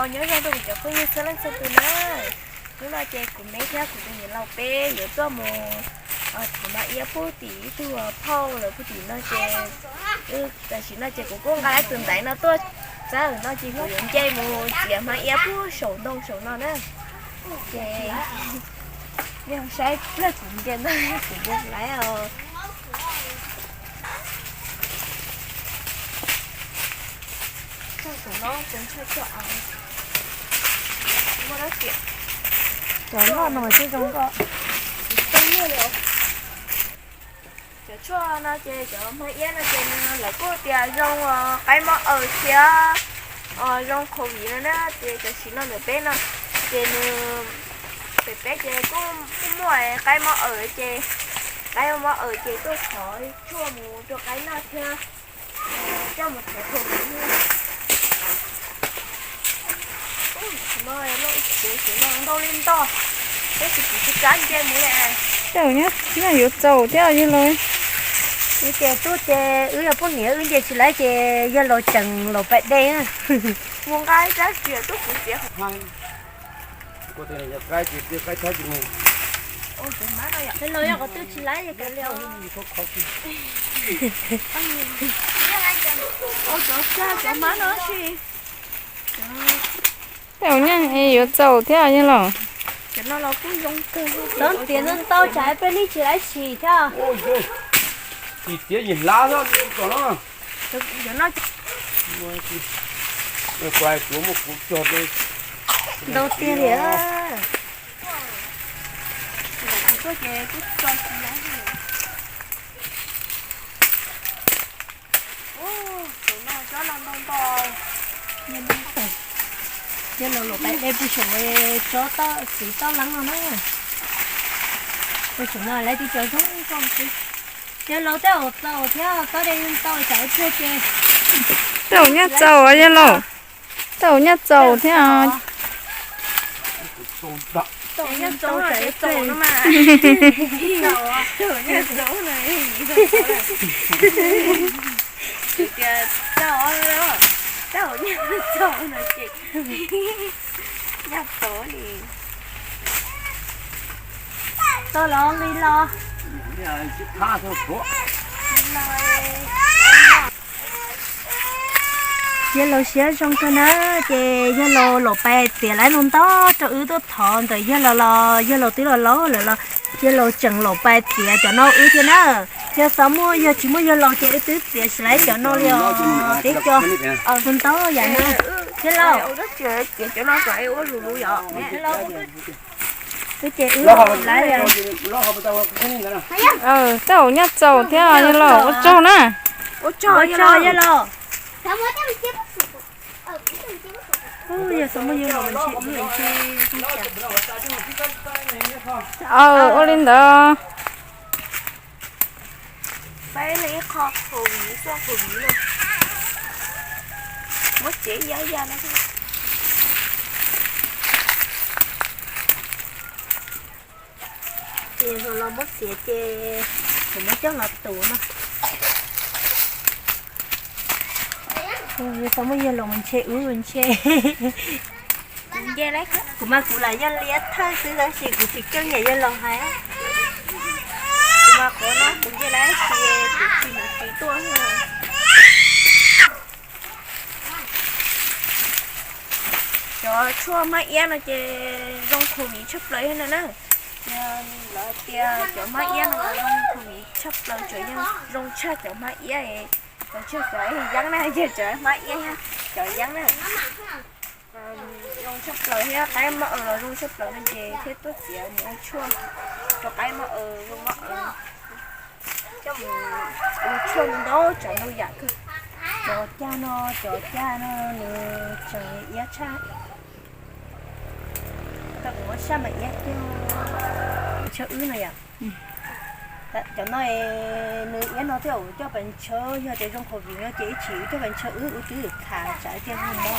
Nyob zoo rau kuv cov phooj ywg txhua leej txhua tus na. Hnub no ces kuv me thiab kuv tus niam laus peb yuav tuaj mus thov hmab iab pub tim ib tug phauj lawv pub tim no ces tam sim no ces kuv kuj nqa tus ntaiv no tuaj txawm no ces kuv yuav nce mus txiav hmab iab pub saum ntoo saum no na. Ces nej saib pliag kuv nce ntawd kuv nce laiv os. Cov loj no mas twb zoo nkauj. Cov tshuaj no ces cov hmab iab no ces lawv kuj tias zoo qaib mob aws thiab zoo khaus viv no na. Ces tam sim no ntawm peb no ces nws, pem peb ces kuj muaj qaib mob aws ces, qaib mob aws ces tuaj thov tshuaj mus rau qaib noj thiab coj mus thov khaus viv. Ub, no loj ib tsev, tsev no ntau li ntau, tab sis kuv tsis kam nce mus li. Tej zaum nyaj yuav txaus thiab yawg laus. Wb ces tuaj ces wb yog poj niam wb nce tsis laib ces yawg laus tseem laus pais de. Mus nqa ib rab txias tuaj kuv txiav. Yawg laus yog qhov twg tsis laib li. Cov hmab no tsis Tej zaum nyaj yuav txaus thiab yawg laus. Txhob txiav ntau ntau tsam peb neb tsis laib sim thiab. Tsis txiav yim hlav xwb kom no. Ntau tiag li. Tuaj ces kuj txaus tsis laib. Tus no tsob no ntau ntau. Yawg laus los pais de pug saum tsob txiv toj leeb no na. Pug saum no lawv twb cov zoo zoo xwb. Yawg laus tej zaum txaus thiab, txhob de ntau tsam ib pliag ces. Tej zaum nyaj txaus yawg laus. Tej zaum nyaj txaus thiab. Tej zaum nyaj txaus tsam ib pliag. Tej zaum nyaj txaus no ces nyaj txaus li. Tau los nqis los. Yawg laus siab zoo kawg na, ces yawg laus los pais txiav lawv ntau ntau rau wb tuaj thov ntawm yawg laus los yawg laus twb los laus lawm los yawg laus tseem los pais txiav cov no wb thiab na. Yog xav muaj, yog tsis muaj yawg laus ces wb twb txiav tsis laib cov no li os. Peb cov ntau yam na. Yawg laus, wb ces wb lawv, tej zaum nyaj txaus thiab yawg laus, ua tsaug na. Ua tsaug yawg laus. Aw, ua li ntawd. Peb ib qho khaus viv, khaus viv no. Muab txiav ya ya no. Ces los muab txiav ces kuv muab coj los tus no. Tau muaj yawg laus mas ntshe wb ntshe. Kuv mas kuv lam yog liab thawj xwb tab sis kuv tsis keej nyiam yawg laus hais. Kuv mas qhov no kuv nce lawm ces kuv tsis mus tsis tuaj. Cov tshuaj hmab iab no ces zoo khaus viv tshaj plaws thiab no na. Yog lawv tias cov hmab iab no zoo khaus viv tshaj plaws, tseem yog zoo tshaj cov hmab iab, cov tshuaj cov yeeb na, yog cov hmab iab thiab cov yeeb na. Zoo tshaj plaws thiab qaib mob aws los zoo tshaj plaws no ces thiaj tuaj txiav mus ua tshuaj rau qaib mob aws, zoo mob aws. Coj mus ua tshuaj ntau tsav ntau yam kawg. Cov cag no, cov cag no nws tseem iab tshaj. Tau kuv muab saj mas iab kiag. Ntshaw wb no yom. Cov no nws iab no thiaj coj pes ntshaw, yog tias zoo khaus viv no ces ib chim wb coj pes ntshaw wb, wb twb tham tsam tias zoo no.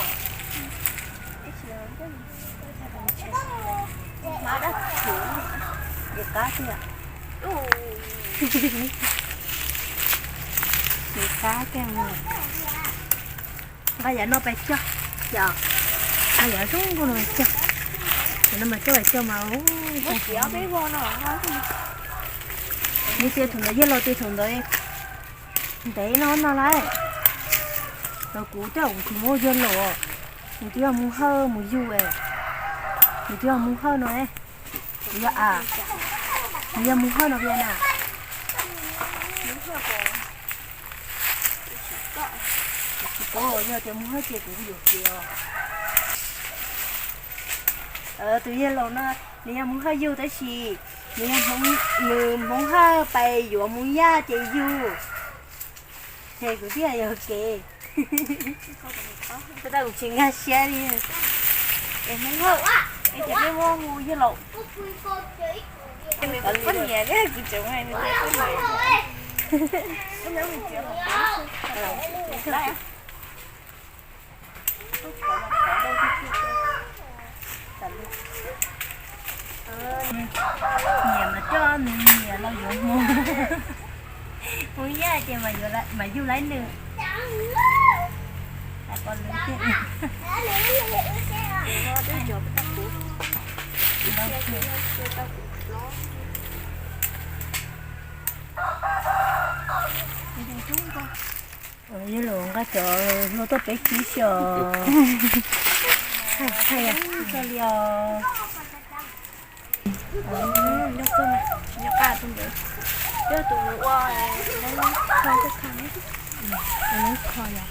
Hmab dab tsi es qab tiag. Ces qab tiag. Nqa yam no pes cog, yog Yog zoo nkauj no cog, no mas coj cog mas, nws tias thaum ntawd yawg laus tias thaum ntawd ntev no no lawm, los kuv coj kuv tsis muab yawg laus, nws twb yog mus hawj mus yug, nws twb yog mus hawj no, kuv yog a, nws yog mus hawj no na. Tsis paub, yog tias mus hawj ces kuv yuav kiag os. Tus yawg laus no, nws yog mus hawj yug tab sis nws yog, nws Hmoob Hawj pais yuav Hmoob Yaj ces yug, ces kuv thiaj yog kev. Tsis nkag siab li. Es Hmoob Hawj, es ces peb muab hu yawg laus. Poj niam, kuv tseem hais nws tias poj niam. Niam mas coj nws niam los yuav Hmoob, Hmoob Yaj ces mas yuav laib nws. Yog los nqa cov hluas tuaj peb kib xyos. Txog li os. Nyob tus ntawd, tus ua, kho yog.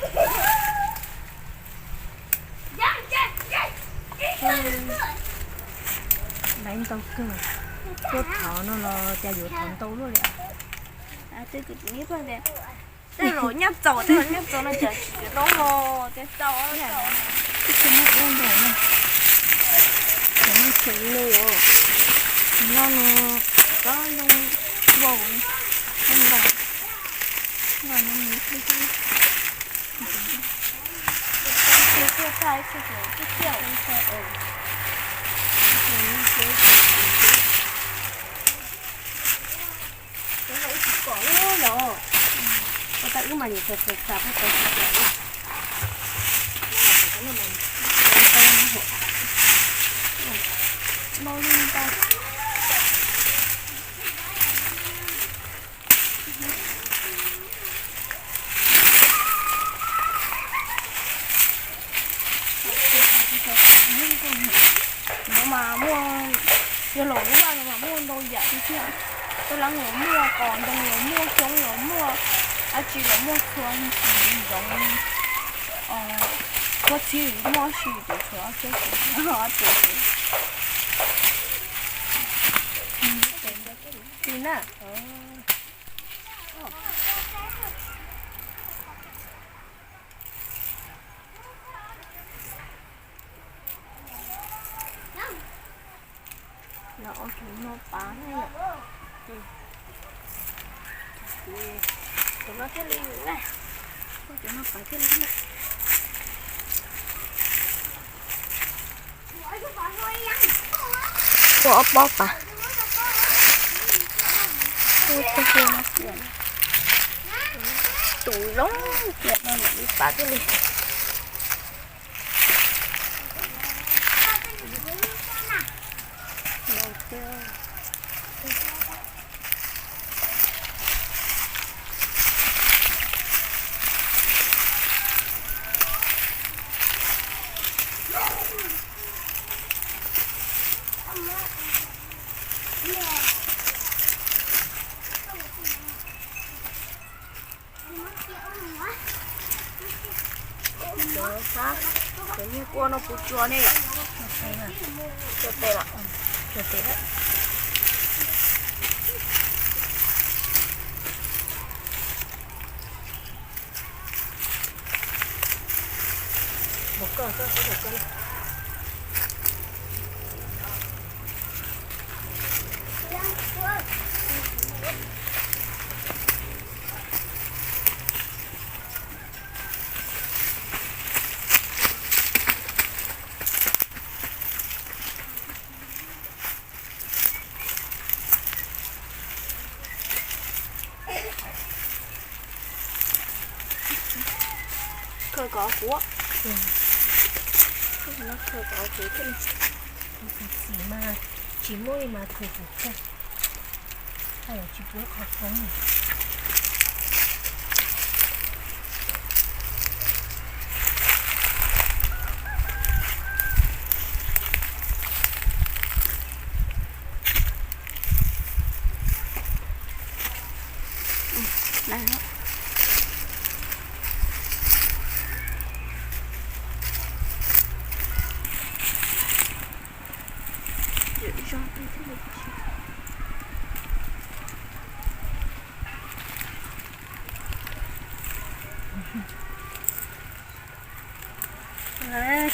Laiv ntau kawg, tuaj thov no los cas yuav thov ntau luaj li. Tej zaum nyob txaus, tej zaum nyob txaus no cas tsis tau, tej txaus. Cov no tseem me os, no no, tsob ntoo vau, ntoo ntoo, no no. Ua tau wb mas niam xav xav xav pab tau tsis tau. Mau li ntau. No mas muaj, yog laus lub vaj no mas muaj ntau yam tiag tiag. Tub leeb los muaj, qos ntoo los muaj, xyoob los muaj, dab tsi los muaj, txhua zoov, khuab txhib muaj, tab sis kuv tshuav ob txhiab kuv, ob txhiab kuv. Li na. Los ua tus no pav na yom. Tus no thiaj li, tus no pav thiaj li. Ua ob pob pav. Tus zoo tiag no yam li pav thiaj li. Cov nyiaj kua no puas tsuas ne? Tsuas tes lawm. Tsuas tes lawm. Khaws kom huv. Tus txiv mas tsis muaj li mas tus txiv txawj, haj yam tsis pub qhov poob.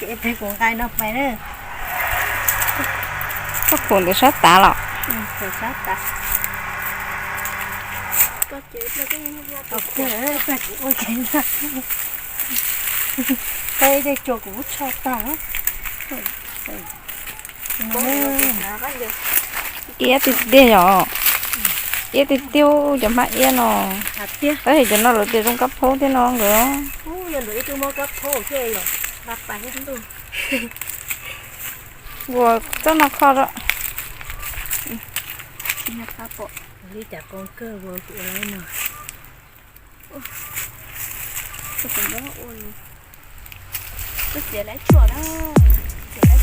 Ces peb kuv nqaij no pais na. Koj pum ntawm sab tav los? Sab tav. Kuv ua ke na. Peb tej tsuas kuv tshaj tag. Iab tiag tiag yom. Iab tiag tiag cov hmab iab no. Tab sis cov no lawv tias zoo kab phaub thiab no nkawd. Ua txoj no kho. Li cas qoo kawg ua kuv ua no. Koj txiav lawv tshuaj na, txiav lawv